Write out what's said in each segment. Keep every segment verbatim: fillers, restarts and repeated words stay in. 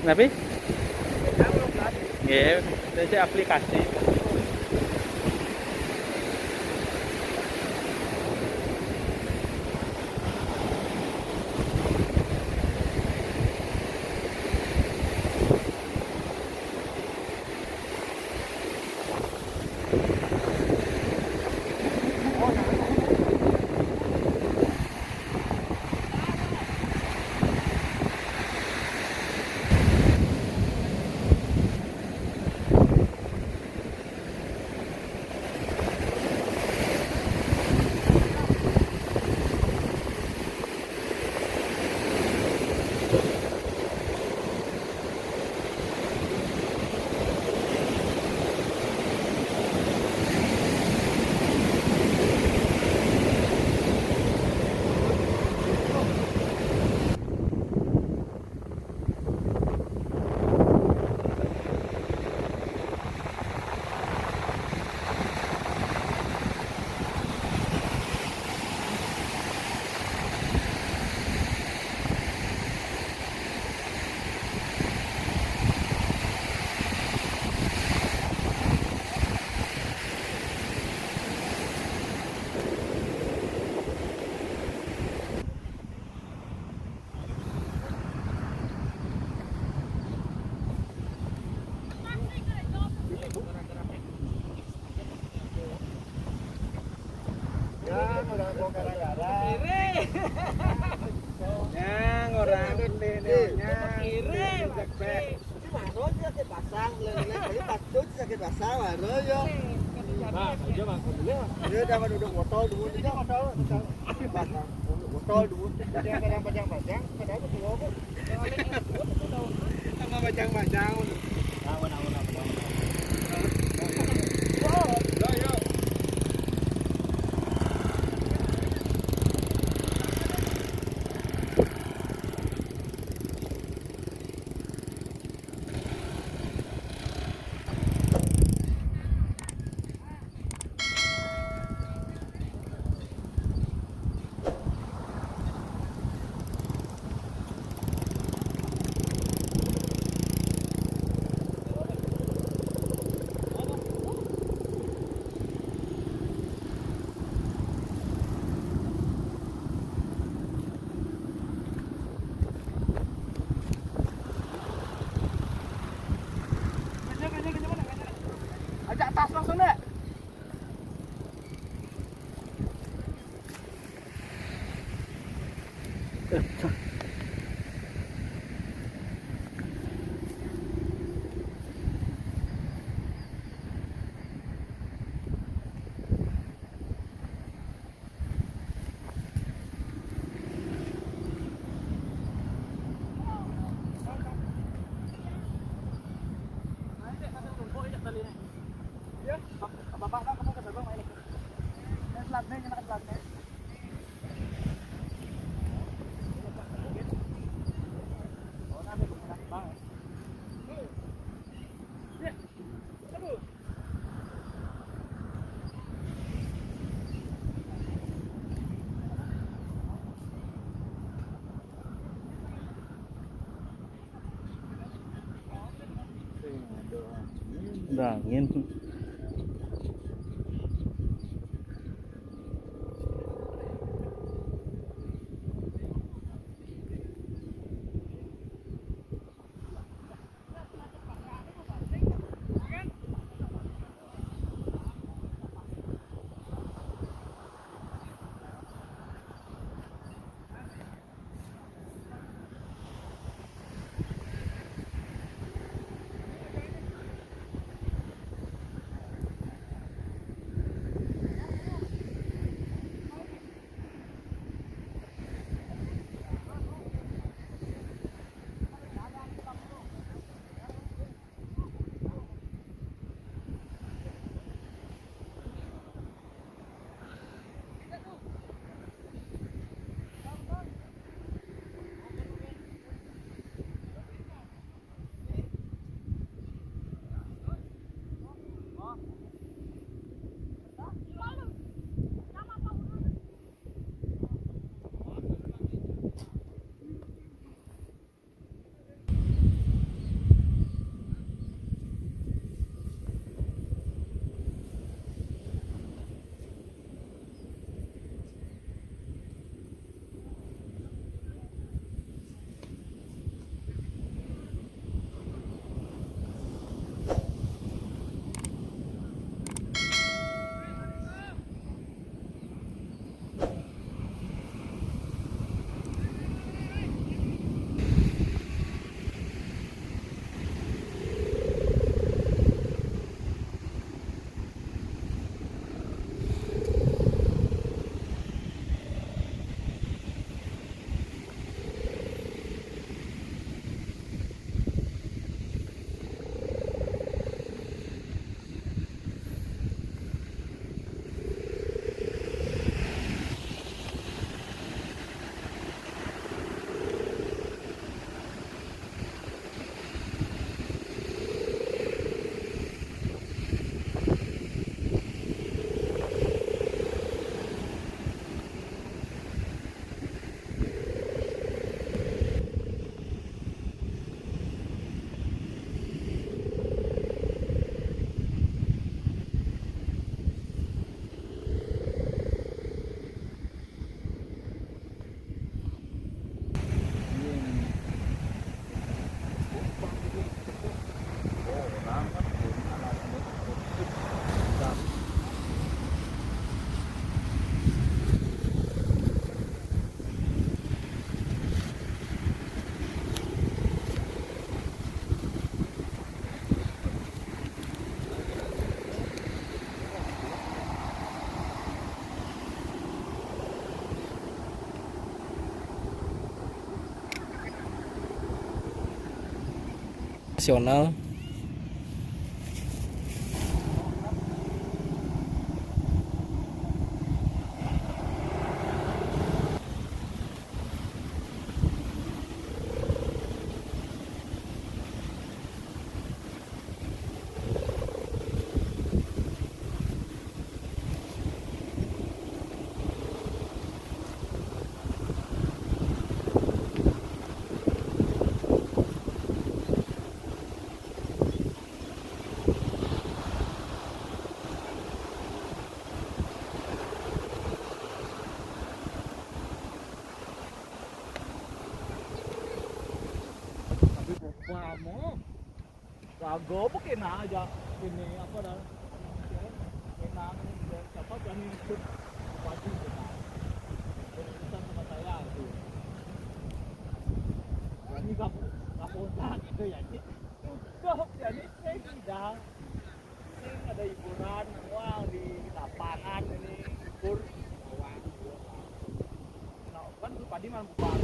Tapi? Nggih, sik aplikasi. Ya, udah mau gara-gara. Kiri. Ya, orang ini nih, ya. Kiri, Mas. Ini baru aja kita pasang, lele, tadi patut sakit pasang, baru ya. Nah, aja, Bang, dulu. Dia jangan duduk botol dulu, dia botol. Botol dulu. Dia kadang panjang-panjang, padahal itu dua, Bu. Tambah bajang-bajang. Awan, awan, awan, awan. Yo, yo. Ajak tas langsung, Dek. Udah angin. Nasional. Tapi papa mo. Raga apa kena aja. Kena apa dah? Kena siapa berani ikut pagi kena. Urusan sama saya tu. Berani kamu, kamu tak gitu ya. Cukup ya ni saya tidak. Ini ada hiburan semua di lapangan ini, libur. Nah, kan padi mah bubar.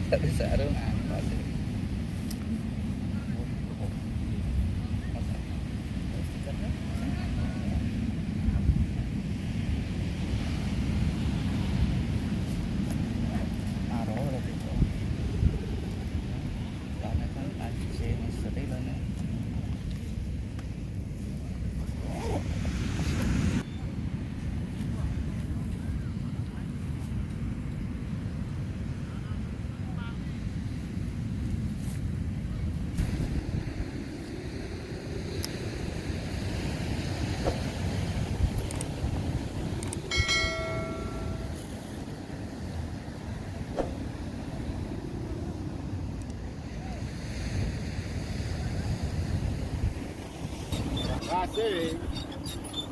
Satu sarung apa sih? Aro berarti itu. Soalnya kan anjing sih, misteri banget. Kasih.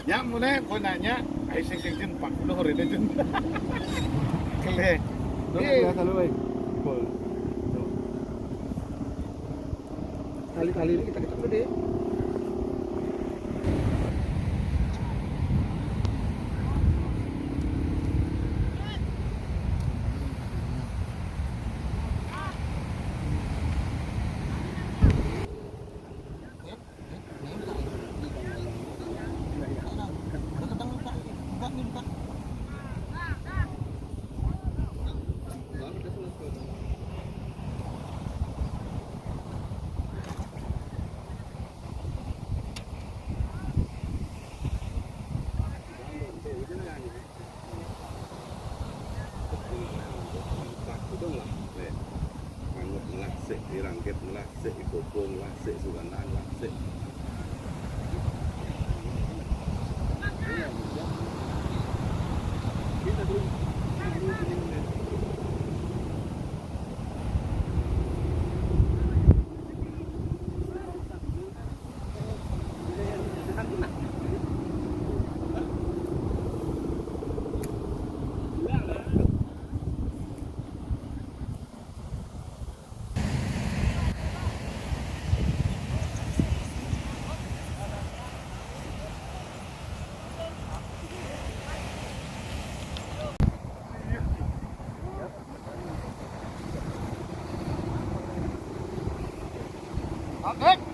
Nya mulai ko nanya, ai sing sing jun empat puluh hari ini jun. Kele. Tuh, iya, biasa lu, eh. Full. Tuh. Kali-kali ini kita ketemu deh. Manuk melasik, irangkit melasik, ikopong melasik, suganan melasik. Oke.